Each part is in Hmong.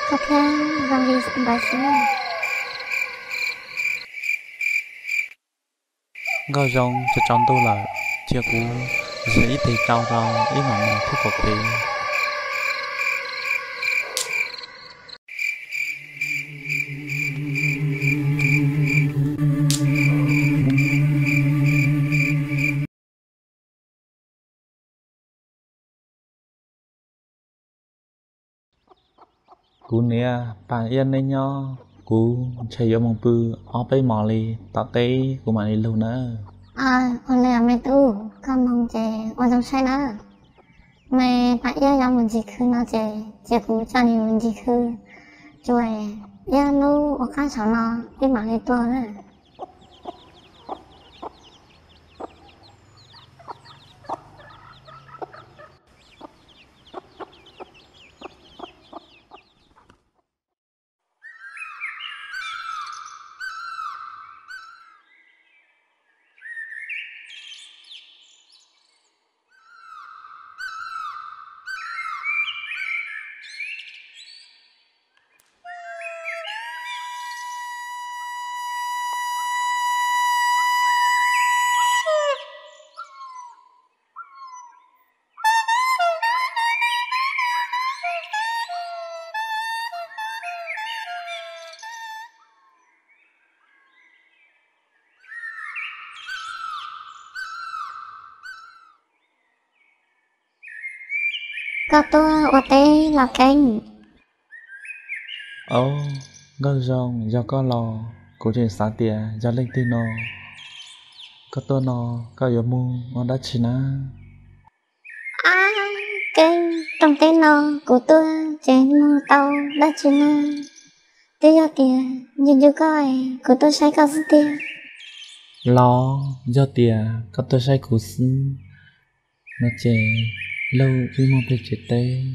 Koj thiab zoo li ntawd xwb. Nkauj Zoo, tsaus ntuj lawm, cia kuv zam ib teg tsau rau ib mam mus thiab pom kev. Kuv niam Pam Iab neb nyob, kuv ntshe yuav mus pw ob peb hmos li tom teb kuv mam li lug nawb. Ua li os me tub, koj mus ces ua zoo saib nawb. Me Pam Iab yuav mus ncig khw no ces cia kuv coj nws mus ncig khw, ces ib hnub ua qab saum no wb mam li tuaj na. Koj tuaj ua teb los keeb? Au, Nkauj Zoo, yog koj los kuv tseem xav tias yog leej twg no. Koj tuaj no koj yuav mus ua dab tsi na? Ab, keeb, rooj teb no kuv tuaj ces mus tau dab tsi na? Twb yog tias ncu ncu koj, kuv tuaj saib koj xwb tiag. Los yog tias koj tuaj saib kuv xwb no ces lug wb mus pem tsev teb,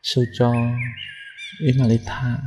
su tso wb mam li tham.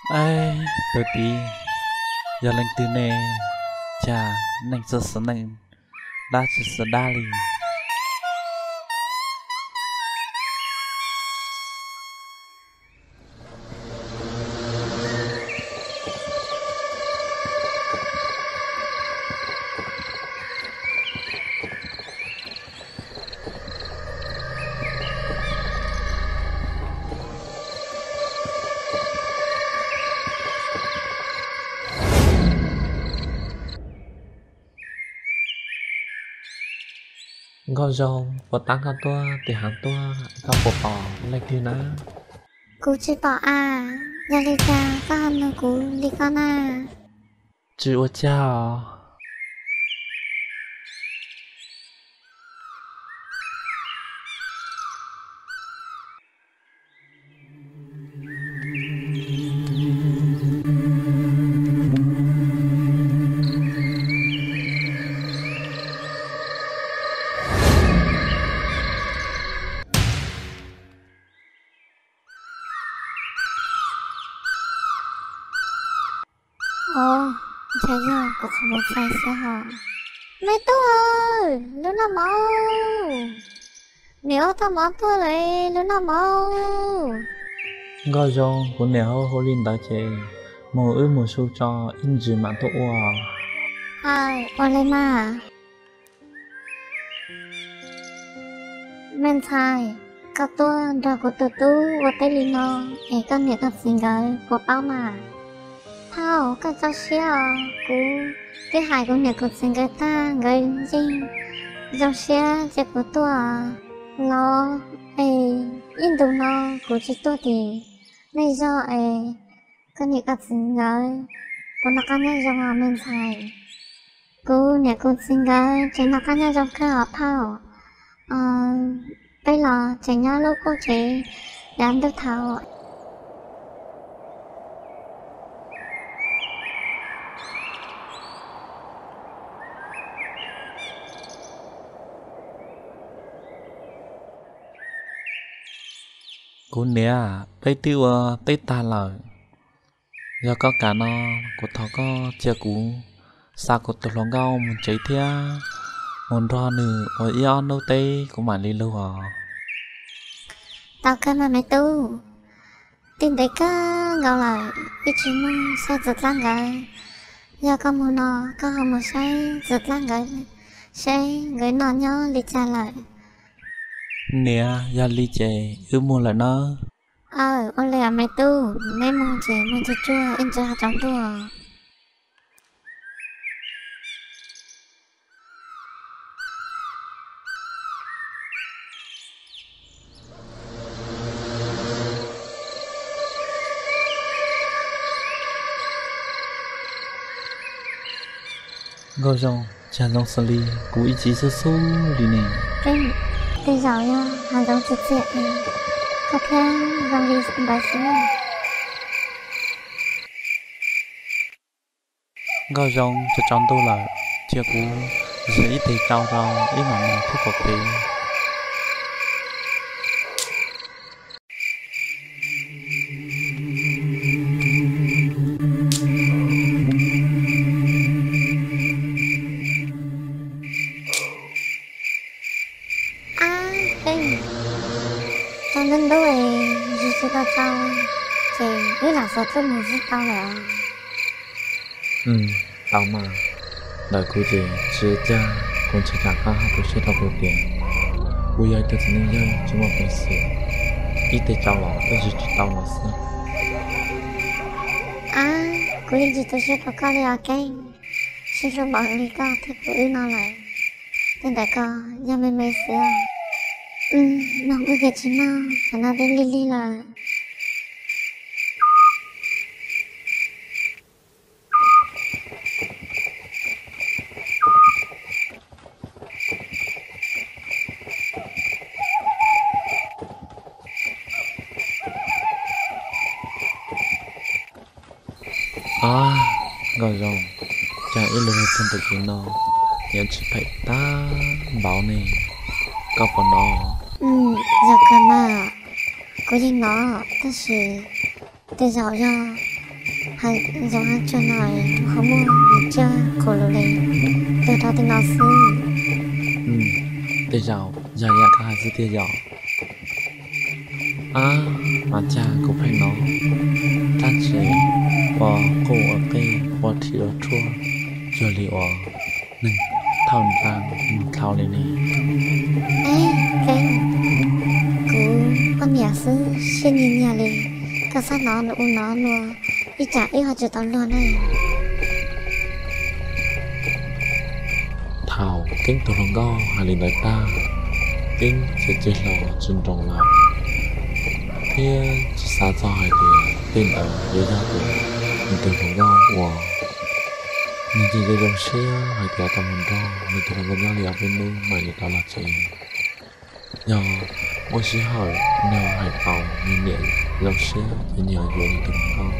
Tus tij, yog leej twg ne, cas neeg txawj xav neej dab tsi xav dab li. Nkauj Zoo, puas tab koj tuaj tim heev tuaj, koj puas pom leej twg na? Kuv tsis pom as, yog li cas koj ho nug kuv li ko na? Tsis ua cas os. Os, ntshe yog kuv qhov muag txhais xwb hos. Me tub, lub noj mov, niam ua tau mov tuaj lawm, lub noj mov. Nkauj Zoo, kuv niam hu hu li ntawd ces mus wb mus su tso, ib ntsis mam tuaj ua. Aw, ua li mas. Me ntxhais, koj tuaj nrog kuv tus tub ua teb li no es koj niam koj txiv nkawd puas paub mas? Phauj, koj txhob siab os, kuv twb hais kuv niam kuv txiv nkawd tag, nkawd yeej zoo siab cia kuv tuaj los. Es ib ntus no kuv tsis tuaj tim nej zos es koj niam koj txiv nkawd puas noj qab nyob zoo os me ntxhais? Kuv niam kuv txiv nkawd tseem noj qab nyob zoo kawg os phauj. Peb los tseem nyob lub qub tsev yav ntuj thaud. Kuv niam, peb twb ua teb tag lawm. Yog koj kam no, kuv thov koj cia kuv xa kuv tus hluas nkauj mus tsev thiab mus nrog nws ua ib ob hnub teb kuv mam li lug os. Tau kawg mas me tub, twb ntev kawg nkaus lawm wb tsis mus saib Txiv Dlab nkawd. Yog koj mus no, koj ho mus saib Txiv Dlab nkawd seb nkawd noj nyob li cas lawm. Niam, yog li ces wb mus lawm nawb. Aw, ua li os me tub, neb mus ces mus tsuag tsuag ib ntsis ho tsaus ntuj. Nkauj Zoo, cas zoo xws li kuv ib txiv xub xub li ne? Tej zaum yog hav zoov txias txias, koj thiaj zoo li ntawd xwb. Nkauj Zoo, tsaus tsaus ntuj lawm, cia kuv zis ib teg tsau rau wb mam mus thiab puas phem? Ab, tsaus ntuj ntuj es zis tsis tau tsau, ces wb lam xav tuaj mus zis tau lawm. Tau mas, ntawm kuv ces tsis ua cas, kuv ntshai tsam koj hais tu siab rau kuv tias kuv yog ib tug txiv neej yawg tsis muaj peev xwm, ib teg tsau los twb zis tsis tau los xwb. Ab, kuv yeej tsis tu siab rau koj li os Keeb, sib hlub npaum li koj thiab kuv wb no lawm, tej ntawd ko yog me me xwb. Mloog wb kev tsis mloog, thaum no twb lig lig lawm. Ab, Nkauj Zoo, cas ib lub hwj txog ntawm kev no yuav tsis phem tag npaum ne, koj puas hnov? Zoo kawg mas, kuv yeej hnov, tab sis tej zaum yog Hais zoo tsuag no, qhov muag nws tsuag qhuav lus li, tuag rau tej no xwb. Tej zaum yog li koj hais xwb tiag yom. Ab, mas cas kuv pheej hnov dab tsi ua quj ua qij ua rhij ua rhuaj cuag li uas neeg thauj npab mus dlhau li ne. Ab, Keeb, kuv poj niam xwb siab nyiag nyiag li, koj txhob hnov nws ua nov luag, ib tsam wb ho tsis tau luag ne. Thaum Keeb tus hluas nkauj hais li ntawd tag, Keeb txawm cia li hlo tsis nroo lawm, thiab tsis xav txog hais tias tej ntawd yuav yog tias nws tus hluas nkauj ua. Nws ces zoo zoo siab hais tias tau mus nrog nws tus hluas nkauj nyob li ob peb hnub mam li rov los tsev. Yog muaj sij hawm nws hais tau, nws niam zoo siab ces nws yuav nws tus hluas nkauj.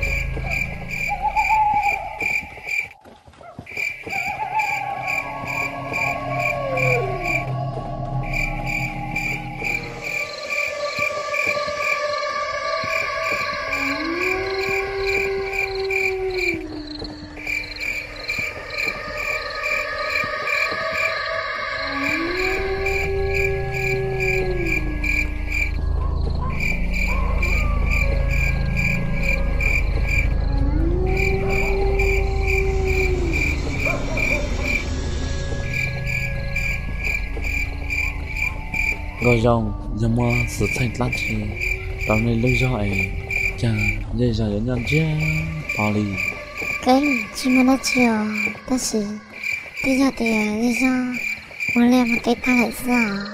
Nkauj Zoo, yog muaj xwm txheej dab tsi rau nej lub zog es cas zej zog yuav nyuaj ntsiag to li? Keeb, tsis muaj dab tsi os, tab sis twb yog tias zej zog ua liaj mus teb tag lawm xwb os.